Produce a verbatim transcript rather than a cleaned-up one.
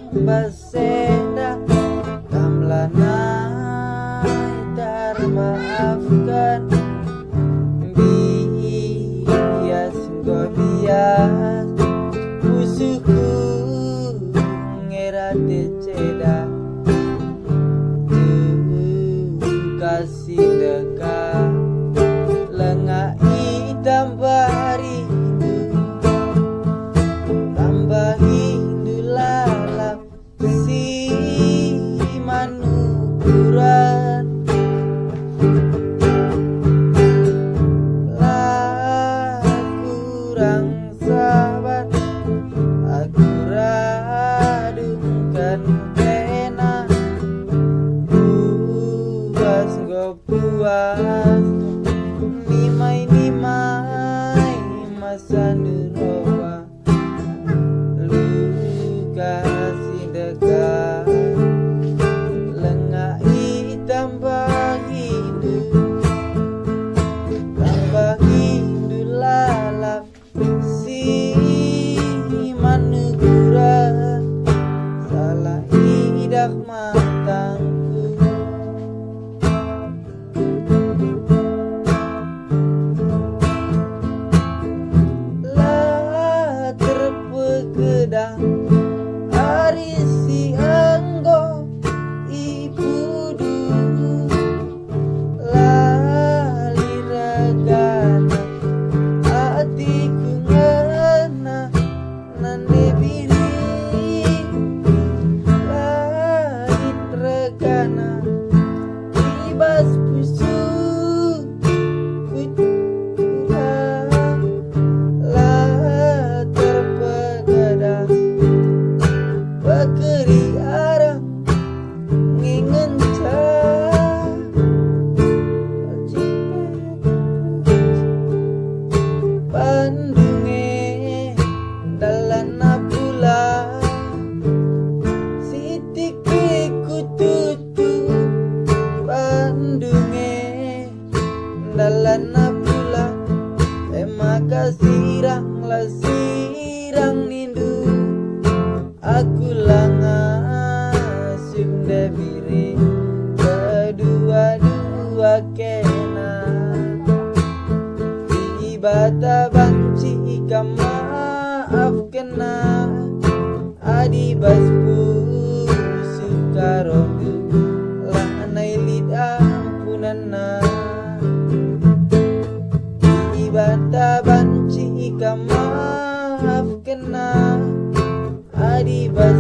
Sembah sendah, kam lanai termaafkan. Bias enggo bias, pusuhku nge rate ceda. Tukas si ndeka, lenga itambah rindu, tambah rindu lalap si manukuran. La kurang sabar, aku radungken kena, puas enggo puas, nimai-nimai masa nduroba. Luka si ndeka, lenga itambah rindu, tambah rindu lalap si manukuran, salah idah matangku. La terpegedah ari si enggo ipudu, la lit regana atiku ngena. Nande biri, la lit regana i bas pusuhku, la terpegedah pekeri arah nge ngenca. Bandu nge dalanna pulah, sitik pe kututu. Bandu nge dalanna pulah, e maka sirang la sirang nindu. Aku la ngasup ndai biri, kedua-dua kena. Dibata banci kam maafkenna, adi bas pusuh karondu lanai lit ampunenna. Dibata banci kam maafkenna, adi bas